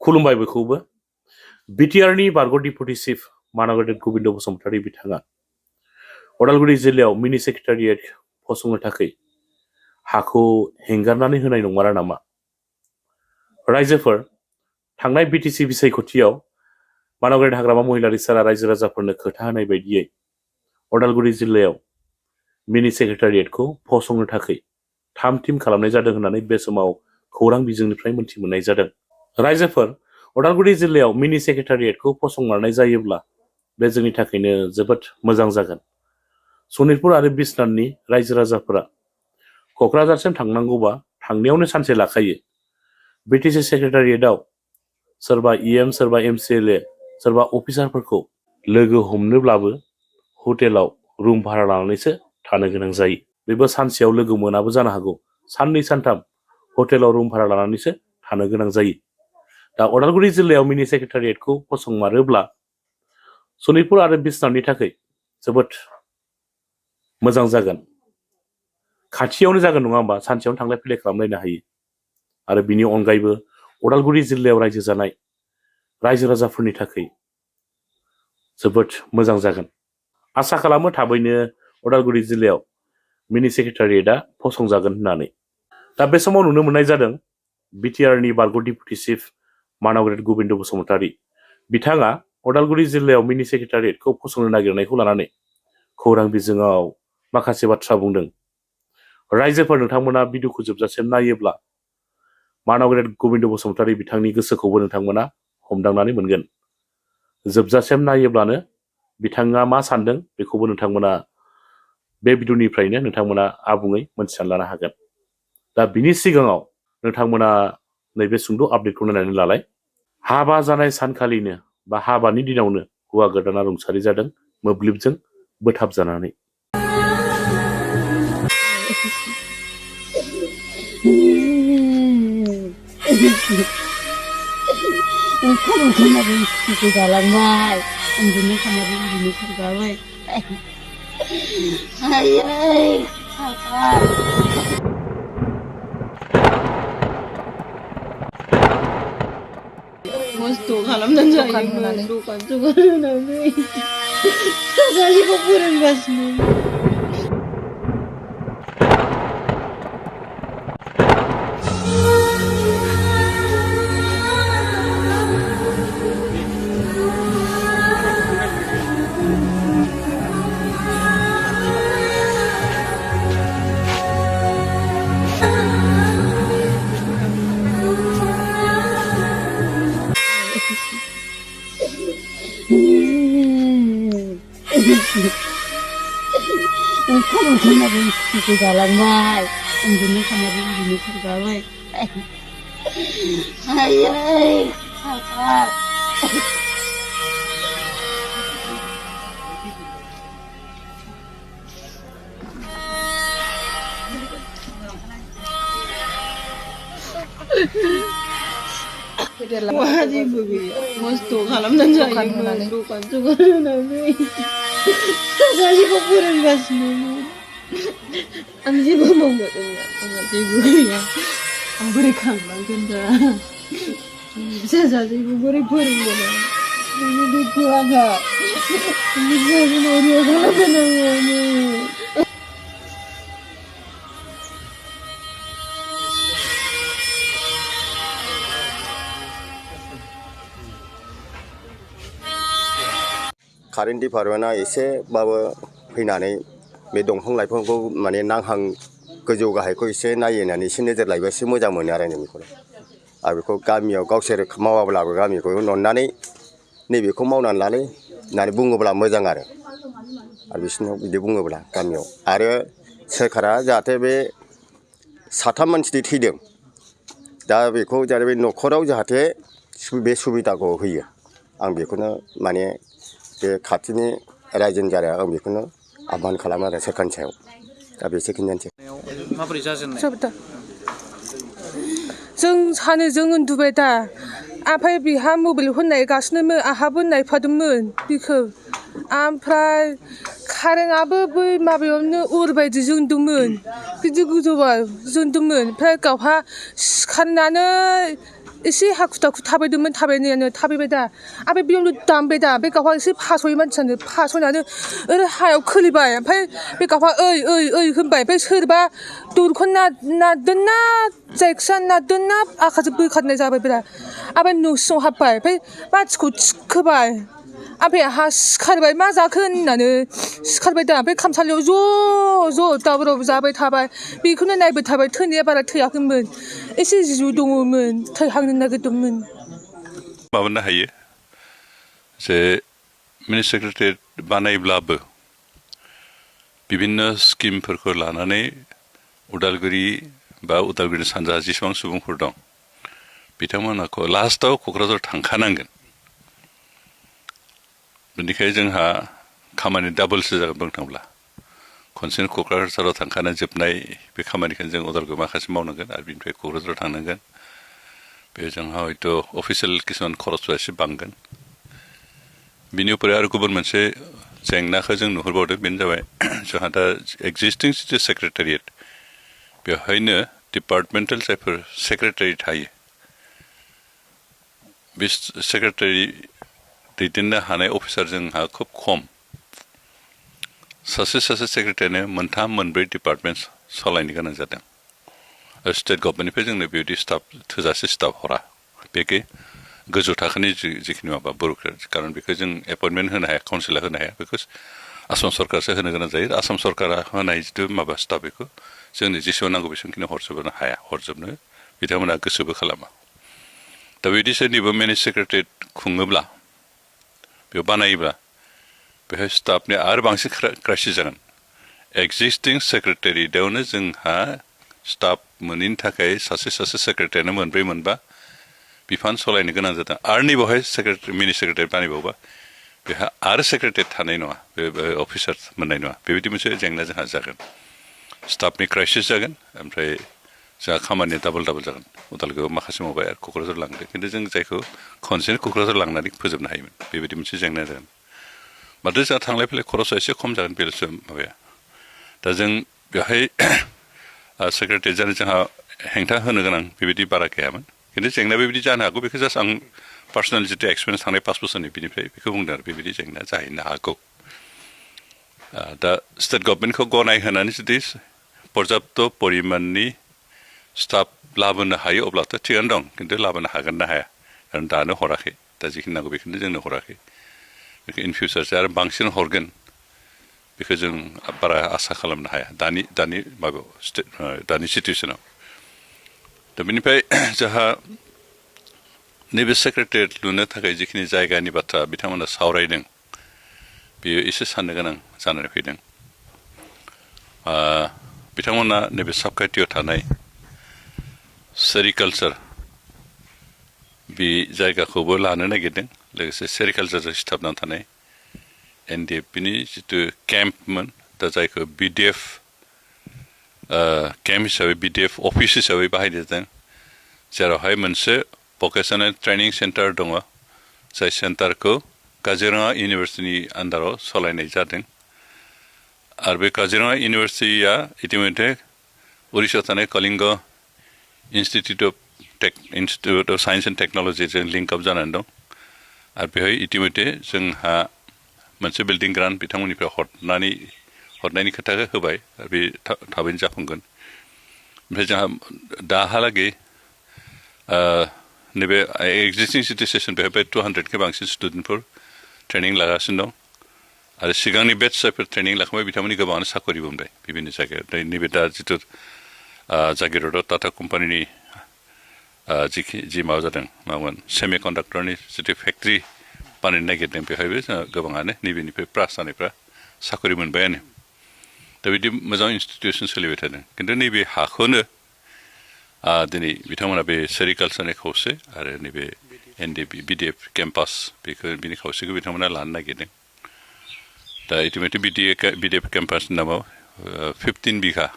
खुलुमबाय बयखौबो बिटिआरनि बारग' डिपुटि चिफ मानागोदेर गोबिन्द बसुमतारी बिथाङा उदालगुरि जिल्लायाव मिनि सेक्रेटारियेट फसंनो थाखाय हाखौ हेंगारनानै होनाय नंमारा नामा? रायजोफोर थांनाय बिटिसि बिसायख'थियाव मानागोदेर हाग्रामा महिलारि सारा रायजो राजाफोरनो खोथा होनाय बायदियै उदालगुरि जिल्लायाव मिनि सेक्रेटारियेटखौ फसंनो थाखाय 3 टीम खालामनाय जादों होननानै बे समाव खौरां बिजोंनिफ्राय मोनथि मोननाय जादों। रायजोफोर उदालगुरि जिल्लायाव मिनि सेक्रेटारियेटखौ फसंनानै जायोब्ला बे जोंनि थाखायनो जोबोद मोजां जागोन। सनितपुर आरो बिसनाथनि रायजो राजाफोरा क'क्राझारसिम थांनांगौबा थांनायावनो सानसे लाखायो। बिटिसि सेक्रेटारियेटआव सोरबा इएम सोरबा एमसिएलए सोरबा अफिसारफोरखौ लोगो हमनोब्लाबो हटेलाव रुम भारा लानानैसो थानो गोनां जायो। बेबो सानसेयाव लोगो मोनाबो जानो हागौ। साननै सानथाम हटेलाव रुम भारा लानानैसो थानो गोनां जायो। दा उदालगुरि जिल्लायाव मिनि सेक्रेटारियेटखौ फसंमारोब्ला सनितपुर आरो बिसनाथनि थाखाय जोबोद मोजां जागोन। खाथियावनो जागोन नङा होमबा? सानसेयावनो थांलाय फैलाय खालामलायनो हायो। आरो बिनि अनगायैबो उदालगुरि जिल्लायाव रायजो जानाय रायजो राजाफोरनि थाखाय जोबोद मोजां जागोन। आसा खालामो थाबैनो उदालगुरि जिल्लायाव मिनि सेक्रेटारियेटआ फसंजागोन होननानै। दा बे समाव नुनो मोननाय जादों बिटिआरनि बारग' डिपुटि चिफ मानागोदेर गोबिन्द बसुमतारी बिथाङा उदालगुरि जिल्लायाव मिनि सेक्रेटारियेटखौ फसंनो नागिरनायखौ लानानै खौरां बिजोङाव माखासे बाथ्रा बुंदों। रायजोफोर नोंथांमोना भिडिअखौ जोबजासिम नायोब्ला मानागोदेर गोबिन्द बसुमतारी बिथांनि गोसोखौबो नोंथांमोना हमदांनानै मोनगोन। जोबजासिम नायोब्लानो बिथाङा मा सानदों बेखौबो नोंथांमोना बे भिडिअनिफ्रायनो नोंथांमोना आबुङै मोनथिनानै लानो हागोन। दा बिनि सिगाङाव नोंथांमोना नैबे सुंद' आपडेटखौ नायनानै लालाय। हाबा जानाय सानखालिनो बा हाबानि दिनावनो हौवा गोदाना रुंसारि जादों मोब्लिबजों बोथाबजानानै। जालांबाय उन्दुनो खामानि उन्दुनो खारबाय मस्त' खालामनानै जायोमोन दखान होनानै फिसाज्लाखौ फोरोंगासिनो। जालांबाय उन्दुनो खामानि उन्दुनो खारबाय जेबो गैया मस्त' खालामनानै जायोमोन दखान होनानै फिसाज्लाखौ फोरोंगासिनो। आं जेबो मावनो रोङा आंहा जेबो गैया आं बोरै खांनांगोन दा फिसाज्लाखौ बोरै फोरोंगोन आं दुखु आंहा कारेन्ट डिपार्टमेन्टआ एसेबाबो फैनानै बे दंफां लाइफांखौ माने नांहां गोजौ गाहायखौ एसे नायो होननानै एसे नोजोर लायोबा एसे मोजां मोनो आरो आं बेखौ। आरो बेखौ गामियाव गावसोर मावाब्लाबो गामिखौ अननानै नैबेखौ मावनानै लालै होननानै बुङोब्ला मोजां आरो बिसोरनाव बिदि बुङोब्ला गामियाव। आरो सोरखारा जाहाथे बे 7 मानसि थैदों दा बेखौ जाहाथे बे न'खराव जाहाथे बे सुबिदाखौ होयो आं बेखौनो माने बे खाथिनि रायजोनि जारा आं बेखौनो आह्वान खालामो आरो सोरखारनि सायाव। दा बेसो खिन्थानोसै। माबोरै जाजेननाय? जों सानैजों उन्दुबाय दा ओमफ्राय बिहा मबाइल नायगासिनोमोन आंहाबो नायफादोंमोन बिखौ। ओमफ्राय कारेन्टआबो बै माबायावनो अर बायदि जोंदोंमोन गिदिर गोजौआव जोंदोंमोन। ओमफ्राय गावहा सिखारनानै एसे हाखु दाखु थाबायदोंमोन थाबायनायानो थाबायबाय दा ओमफ्राय बेयावनो दामबाय दा बे गावहा एसे फासयो मानसियानो फासयनानै ओरै हायाव खोलैबाय ओमफ्राय बे गावहा ओइ होनबाय ओमफ्राय सोरबा दरखौ नारदोंना जायखिया नारदोंना आखाइजों बोखारनाय जाबाय बिरा ओमफ्राय न' सिङाव हाबबाय ओमफ्राय मानसिखौ थिखोबाय ओमफ्राय आंहा सिखारबाय मा जाखो होननानै सिखारबाय दा ओमफ्राय खामसालियाव ज' दावराव जाबाय थाबाय बेखौनो नायबाय थाबाय थैनाया बारा थैयाखैमोन एसे जिउ दङमोन थैहांनो नागिरदोंमोन माबानो हायो जे मिनि सेक्रेटारियेट बानायब्लाबो बिभिन्न स्किमफोरखौ लानानै उदालगुरि बा उदालगुरिनि सानजा जेसेबां सुबुंफोर दं बिथांमोनखौ लास्टआव क'क्राझार थांखानांगोन बेनिखायनो जोंहा खामानि डाबलसो जागोन बुंनो थांब्ला खनसेनो क'क्राझाराव थांखानाय जोबनाय बे खामानिखौ जों उदालगुरियाव माखासे मावनांगोन आरो बिनिफ्राय क'क्राझाराव थांनांगोन बे जोंहा हयथ' अफिसियेल किसुमान खरसआ एसे बांगोन बिनि उपर आरो गुबुन मोनसे जेंनाखौ जों नुहुरबावदों बेनो जाबाय जोंहा दा एक्जिस्टिं जितु सेक्रेटारियेट बेवहायनो डिपार्टमेन्टेल जायफोर सेक्रेटारि थायो बे सेक्रेटारि दैदेननो हानाय अफिसार जोंहा खुब खम सासे सेक्रेटारिनो मोनथाम मोनब्रै डिपार्टमेन्ट सालायनो गोनां जादों स्टेट गभर्नमेन्टनिफ्राय जोंनो बेबायदि स्टाफ थोजासे स्टाफ हरा बेखौ गोजौ थाखोनि जिखिनि माबा बुर'क्रेट खारन बेखौ जों एपइन्टमेन्ट होनो हाया काउन्सिला होनो हाया बेखौ आसाम सरकारसो होनो गोनां जायो आसाम सरकारा होनाय जिथु माबा स्टाफ बेखौ जोंनो जेसेबां नांगौ बेसेबांखिनि हरजोबनो हाया हरजोबनो बिथांमोना गोसोबो खालामा दा बिदि सोरनिबा मेनेज सेक्रेटारियेट खुङोब्ला बेयाव बानायोब्ला बेहाय स्टाफनि आरो बांसिन क्राइसिस जागोन एक्जिस्टिं सेक्रेटारियेटआवनो जोंहा स्टाफ मोनैनि थाखाय सासे सेक्रेटारियानो मोनब्रै मोनबा बिफान सालायनो गोनां जादों आरो नैबावहाय मिनि सेक्रेटारि बानायबावबा बेहा आरो सेक्रेटारि थानाय नङा बे अफिसार मोननाय नङा बेबायदि मोनसे जेंना जोंहा जागोन स्टाफनि क्राइसिस जागोन ओमफ्राय जोंहा खामानिया डाबल जागोन उदालगुरियाव माखासे मावबाय आरो क'क्राझार लांदों खिन्थु जों जायखौ खनसेनो क'क्राझार लांनानै फोजोबनो हायोमोन बेबायदि मोनसे जेंना जागोन माथो जोंहा थांलाय फैलाय खरसा एसे खम जागोन बेल'सो माबाया दा जों बेवहाय सेक्रेटारि जानो जोंहा हेंथा होनो गोनां बेबायदि बारा गैयामोन खिन्थु जेंनाया बेबायदि जानो हागौ बेखौ जास्ट आं पार्सनेल जितु एक्सपिरियेन्स थांनाय 5 बोसोरनि बिनिफ्राय बेखौ बुंदों आरो बेबायदि जेंना जाहैनो हागौ दा स्टेट गभर्नमेन्टखौ गनाय होनानै जुदि पर्याप्त परिमाननि स्टाफ लाबोनो हायो अब्लाथ' थिगानो दं खिन्थु लाबोनो हागोन ना हाया खारन दानो हराखै दा जिखिनि नांगौ बेखौनो जोंनो हराखै बेखौ इन फिउचारसो आरो बांसिन हरगोन बेखौ जों बारा आसा खालामनो हाया दानि माबायाव दानि सिटुवेसनाव दा बेनिफ्राय जोंहा नैबे सेक्रेटारियेट लुनो थाखाय जिखिनि जायगानि बाथ्रा बिथांमोना सावरायदों बेयो एसे साननो गोनां जानानै फैदों बिथांमोना नैबे साबखाथियाव थानाय सेरिकालचार बे जायगाखौबो लानो नागिरदों लोगोसे सेरिकालचारजों सिथाबनानै थानाय एनडिएफबिनि जितु केम्पमोन दा जायखौ बिडिएफ केम्प हिसाबै बिडिएफ अफिस हिसाबै बाहायनाय जादों जेरावहाय मोनसे भकेसनेल ट्रेनिं सेन्टार दङ जाय सेन्टारखौ काजिरङा इउनिभार्सिटिनि आन्डाराव सालायनाय जादों आरो बे काजिरङा इउनिभार्सिटिया इतिमধ্যে उरिष्याव थानाय Kalinga institute of science and टेक्न'लजिजों लिंक आप जानानै दं आरो बेहाय इतिमধ্যে जोंहा मोनसे बिल्डिं ग्रान्ट बिथांमोननिफ्राय हरनायनि खोथाखौ होबाय आरो बे थाबैनो जाफुंगोन ओमफ्राय जोंहा दाहालागै नैबे एक्जिस्टिं सिटि सेसन बेहाय 200 बांसिन स्टुडेन्टफोर ट्रेनिं लागासिनो दं आरो सिगांनि बेच जायफोर ट्रेनिं लाखांबाय बिथांमोननि गोबाङानो साकरिबो मोनबाय बिभिन्न जायगायाव नैबे दा जितु जागिरदआव टाटा कम्पानिनि जि माबा जादों मामोन सेमि कन्डाक्टरनि जितु फेक्ट्रि बानायनो नागिरदों बेवहायबो जोंहा गोबाङानो नैबेनिफ्राय पास जानायफ्रा साकरि मोनबायानो दा बिदि मोजां इनस्टिटिउसन सोलिबाय थादों खिन्थु नैबे हाखौनो दिनै बिथांमोना बे सेरिकालचारनि खावसे आरो नैबे एनडिएफबि बिडिएफ केम्पास बिनि खावसेखौ बिथांमोना लानो नागिरदों दा इतिमধ্যে बिडिएफ केम्पासनि नामाव 15 बिघा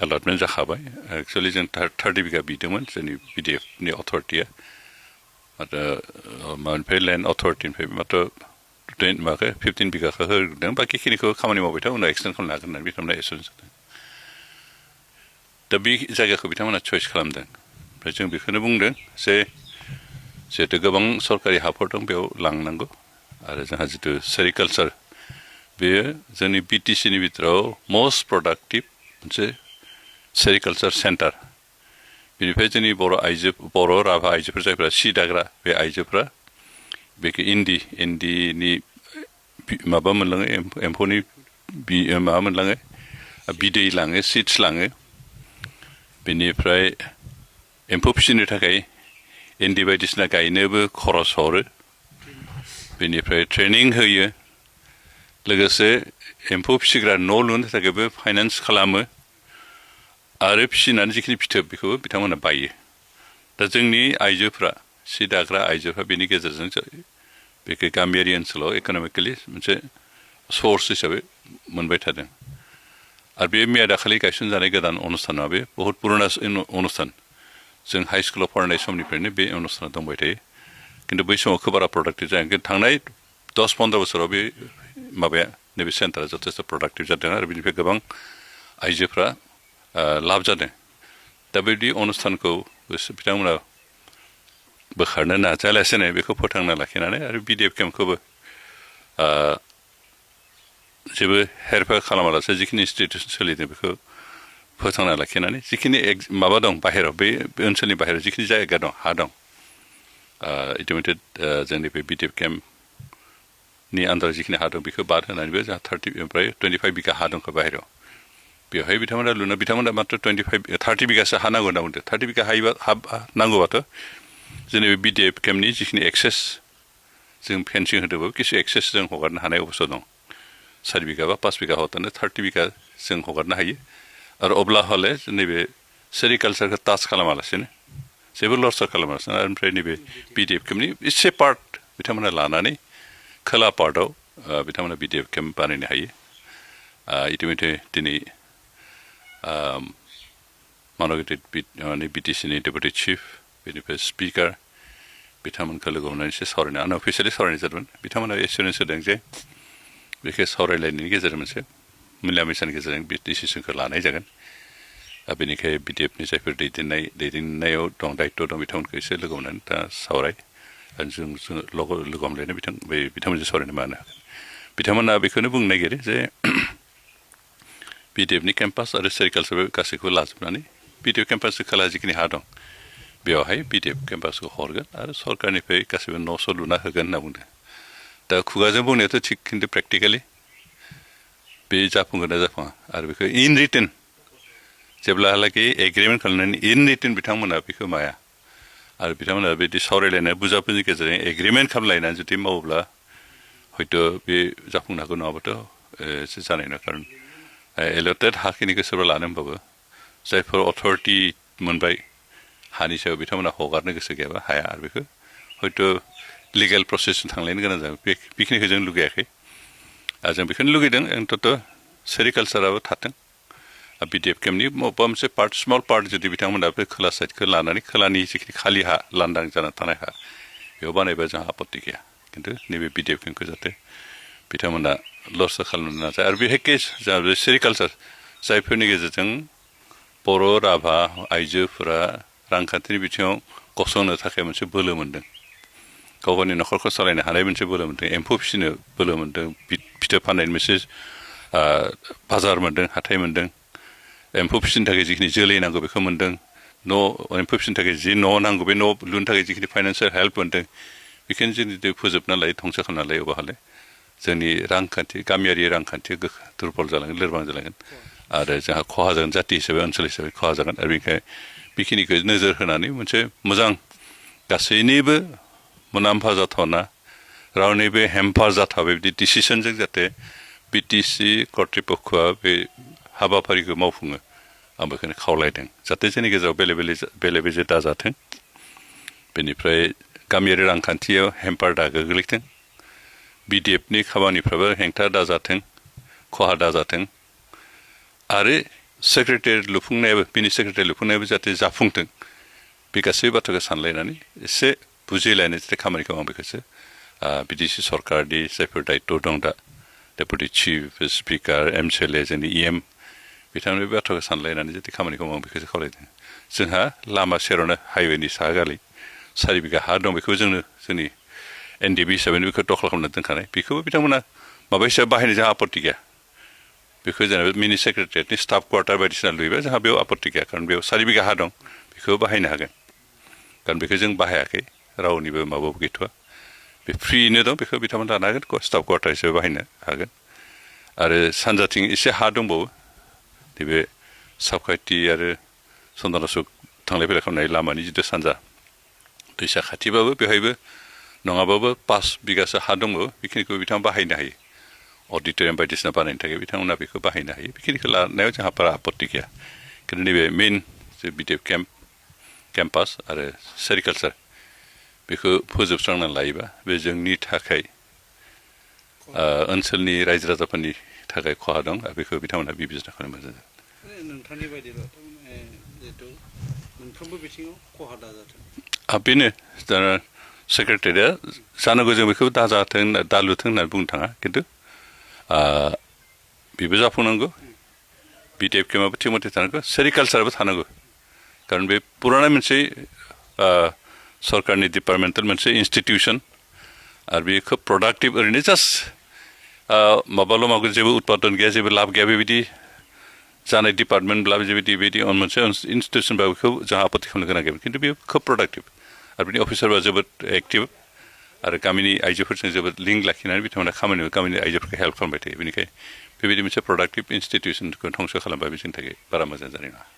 एलटमेन्ट जाखाबाय एक्सुवेलि जों 30 बिघा बिदोंमोन जोंनि बिडिएफनि अथरिटिया आरो माबानिफ्राय लेन्ड अथरिटिनिफ्राय मात्र माबाखौ 15 बिघाखौ होदों बाखिखिनिखौ खामानि मावबाय था उनाव एक्सटेन्ड खालामनो हागोन होननानै बिथांमोना एसुरेन्स होदों दा बे जायगाखौ बिथांमोना चइस खालामदों ओमफ्राय जों बेखौनो बुंदों जे जिहेतु गोबां सरकारि हाफोर दं बेयाव लांनांगौ आरो जोंहा जितु सेरिकालचार बेयो जोंनि बिटिसिनि बिथोराव मस्ट प्रडाक्टिभ मोनसे सेरिकालचार सेन्टार बेनिफ्राय जोंनि बर' राभा आइजोफोर जायफ्रा सि दाग्रा बे आइजोफ्रा बेखौ इन्दिनि माबा मोनलाङो एम्फौनि माबा मोनलाङो बिदै लाङो सिड्स लाङो बेनिफ्राय एम्फौ फिसिनो थाखाय इन्दि बायदिसिना गायनोबो खरस हरो बेनिफ्राय ट्रेनिं होयो लोगोसे एम्फौ फिसिग्रा न' लुनो थाखायबो फाइनान्स खालामो आरो फिसिनानै जिखिनि फिथोब बेखौबो बिथांमोना बायो दा जोंनि आइजोफ्रा सि दाग्रा आइजोफ्रा बेनि गेजेरजों बेखौ गामियारि ओनसोलाव इक'नमिकेलि मोनसे सर्स हिसाबै मोनबाय थादों आरो बे मैया दाखालि गायसनजानाय गोदान अनुस्थाना बे बहुद पुराना अनुस्थान जों हाइ स्कुलाव फरायनाय समनिफ्रायनो बे अनुस्थाना दंबाय थायो खिन्थु बै समाव खोब बारा प्रडाक्टिभ जायाखै थांनाय 10-15 बोसोराव बे माबाया नैबे सेन्टारा जथेस्थ' प्रडाक्टिभ जादों आरो बेनिफ्राय गोबां आइजोफ्रा लाब जादों दा बेबायदि अनुस्थानखौ बिथांमोना बोखारनो नाजायालासेनो बेखौ फोथांना लाखिनानै आरो बिडिएफ केम्पखौबो जेबो हेरफेर खालामालासे जिखिनि इनस्टिटिउसन सोलिदों बेखौ फोथांना लाखिनानै जिखिनि माबा दं बाहेराव बे ओनसोलनि बाहेराव जिखिनि जायगा दं हा दं इटिमेटेड जोंनि बे बिडिएफ केम्पनि आन्दाराव जिखिनि हा दं बेखौ बाद होनानैबो जोंहा 25 बिगा हा दंखौ बाहेराव बेवहाय बिथांमोना मात्र 30 बिगासो हा नांगौ होनना बुंदों 30 बिगा हा नांगौबाथ' जोंनि बे बिडिएफ केम्पनि जिखिनि एक्सेस जों फेन्सिं होदोंबाबो किसु एक्सेस जों हगारनो हानाय अबस्था दं 4 बिगा बा 5 बिगा हरतानो 30 बिगा जों हगारनो हायो आरो अब्ला हले नैबे सेरिकालचारखौ टाच खालामालासेनो जेबो लरसार खालामालासेनो ओमफ्राय नैबे बिडिएफ केम्पनि एसे पार्ट बिथांमोना लानानै खोला पार्टआव बिथांमोना बिडिएफ केम्प बानायनो हायो इतिमধ্যে दिनै मानगेटेड बिटिसिनि डेपुटि चिफ बेनिफ्राय स्पिकार बिथांमोनखौ लोगो हमनानै एसे सावरायनो आनअफिसियेलि सावरायनाय जादोंमोन बिथांमोना एसुरेन्स होदों जे बेखौ सावरायलायनायनि गेजेरजों मोनसे मिला मिसानि गेजेरजों बे डिसिसनखौ लानाय जागोन बेनिखाय बिडिएफनि जायफोर दैदेननायाव दं दायित्व दं बिथांमोनखौ एसे लोगो हमनानै दा सावराय जों लोगो हमलायनो बिथांमोनजों सावरायनो मानो हागोन बिथांमोना बेखौनो बुंनो नागिरो जे बिडिएफनि केम्पास आरो सेरिकालचार गासैखौबो लाजोबनानै बिडिएफ केम्पासनि खोला जिखिनि हा दं बेवहाय बिडिएफ केम्पासखौ हरगोन आरो सरकारनिफ्राय गासैबो न' स' लुना होगोन होनना बुंदों दा खुगाजों बुंनायाथ' थिग खिन्थु प्रेक्टिकेलि बे जाफुंगोन ना जाफुङा आरो बेखौ इन रिटेन जेब्लाहालागै एग्रिमेन्ट खालामनानै इन रिटेन बिथांमोना बेखौ माया आरो बिथांमोना बिदि सावरायलायनाय बुजाबुजिनि गेजेरजों एग्रिमेन्ट खालामलायनानै जुदि मावोब्ला हयथ' बे जाफुंनो हागौ नङाबाथ' एसे जानाय नङा खारन एलटेड हाखिनिखौ सोरबा लानो होनबाबो जायफोर अथरिटि मोनबाय हानि सायाव बिथांमोना हगारनो गोसो गैयाबा हाया आरो बेखौ हयथ' लिगेल प्रसेसजों थांलायनो गोनां जागोन बेखिनिखौ जों लुगैयाखै आरो जों बेखौनो लुगैदों अन्तत' सेरिकालचाराबो थाथों बिडिएफ केम्पनि बबेबा मोनसे पार्ट स्मल पार्ट जुदि बिथांमोना बे खोला साइडखौ लानानै खोलानि जिखिनि खालि हा लांदां जाना थानाय हा बेयाव बानायबा जोंहा आपत्ति गैया खिन्थु नैबे बिडिएफ केम्पखौ जाहाथे बिथांमोना लस खालामनो नाजाया आरो बेहाय जोंहा बे सेरिकालचार जायफोरनि गेजेरजों बर' राभा आइजोफोरा रांखान्थिनि बिथिङाव गसंनो थाखाय मोनसे बोलो मोन्दों गाव गावनि न'खरखौ सालायनो हानाय मोनसे बोलो मोन्दों एम्फौ फिसिनो बोलो मोन्दों फिथोब फाननायनि मोनसे बाजार मोन्दों हाथाय मोन्दों एम्फौ फिसिनो थाखाय जिखिनि जोलै नांगौ बेखौ मोन्दों एम्फौ फिसिनो थाखाय जि न' नांगौ बे न' लुनो थाखाय जिखिनि फाइनान्सियेल हेल्प मोन्दों बेखिनि जों जुदि फोजोबना लायो धंस खालामना लायो अब्ला जोंनि रांखान्थि गामियारि रांखान्थिया दुरबल जालांगोन लोरबां जालांगोन आरो जोंहा खहा जागोन जाथि हिसाबै ओनसोल हिसाबै खहा जागोन आरो बेनिखायनो बेखिनिखौ नोजोर होनानै मोनसे मोजां गासैनिबो मुलाम्फा जाथावना रावनिबो हेम्फा जाथावै बिदि डिसिसनजों जाहाथे बिटिसि कर्तृपक्षआ बे हाबाफारिखौ मावफुङो आं बेखौनो खावलायदों जाहाथे जोंनि गेजेराव बेले बेजे दाजाथों बेनिफ्राय गामियारि रांखान्थियाव हेम्पार दा गोग्लैथों बिडिएफनि खामानिफ्राबो हेंथा दाजाथों खहा दाजाथों आरो सेक्रेटारि लुफुंनायाबो बिनि सेक्रेटारि लुफुंनायाबो जाहाथे जाफुंथों बे गासै बाथ्राखौ सानलायनानै एसे बुजिलायनाय जाहाथे खामानिखौ आं बेखौसो बिडिसि सरकारनि जायफोर दायित्व दं दा डेपुटि चिफ स्पिकार एमसिएलए जोंनि इएम बिथांमोननि बे बाथ्राखौ सानलायनानै जाहाथे खामानिखौ आं बेखौसो खावलायदों जोंहा लामा सेरावनो हाइवेनि साहा गालै 4 बिघा हा दं बेखौ जोंनो जोंनि NDB हिसाबै बेखौ दखल खालामना दोनखानाय बेखौबो बिथांमोना माबा हिसाबै बाहायनो जोंहा आपत्ति गैया बेखौ जेनेबा मिनि सेक्रेटारियेटनि स्टाफ क्वार्टार बायदिसिना लुयोबा जोंहा बेयाव आपत्ति गैया कारण बेयाव 4 बिघा हा दं बेखौ बाहायनो हागोन कारण बेखौ जों बाहायाखै रावनिबो माबाबो गैथ'वा बे फ्रियैनो दं बेखौ बिथांमोना लानो हागोन स्टाफ क्वार्टार हिसाबै बाहायनो हागोन आरो सानजाथिं एसे हा दंबावो नैबे साबखाथि आरो सन्दनासुक थांलाय फैलाय खालामनाय लामानि जिथु सानजा दैसा खाथिबाबो बेवहायबो नङाबाबो 5 बिगासो हा दंबावो बेखिनिखौ बिथाङा बाहायनो हायो अडिट'रियाम बायदिसिना बानायनो थाखाय बिथांमोना बेखौ बाहायनो हायो बेखिनिखौ लानायाव जोंहा बारा आपत्ति गैया खिन्थु नैबे मेइन जे बिटिएफ केम्पास आरो सेरिकालचार बेखौ फोजोबस्रांनानै लायोबा बे जोंनि थाखाय ओनसोलनि रायजो राजाफोरनि थाखाय खहा दं आरो बेखौ बिथांमोना बिबेचना खालामनो मोजां नोंथांनि बायदिब्लाथ' जिहेतु मोनफ्रोमबो बिथिङाव खहा दाजाथों बेनो दा सेक्रेटारिया जानांगौ जों बेखौ दाजाथों दालुथों होननानै बुंनो थाङा खिन्थु बेबो जाफुंनांगौ बिटिएफ केम्पआबो थिग मथे थानांगौ सेरिकालचाराबो थानांगौ कारण बे पुराना मोनसे सरकारनि डिपार्टमेन्टेल मोनसे इन्स्टिटिउसन आरो बे खोब प्रडाक्टिभ ओरैनो जास्ट माबाल' मावगोन जेबो उत्पादन गैया जेबो लाब गैया बेबायदि जानाय डिपार्टमेन्टब्लाबो बेबायदि मोनसे इन्स्टिटिउसनबा बेखौ जोंहा आपत्ति खालामनो गोनां गैयामोन खिन्थु बेयो खोब प्रडाक्टिभ आरो बिनि अफिसारबा जोबोद एक्टिभ आरो गामिनि आइजोफोरजों जोबोद लिंक लाखिनानै बिथांमोना खामानियाव गामिनि आइजोफोरखौ हेल्प खालामबाय थायो बेनिखायनो बेबायदि मोनसे प्रडाक्टिभ इन्स्टिटिउसनखौ धंस' खालामबा बे जोंनि थाखाय बारा मोजां जानाय नङा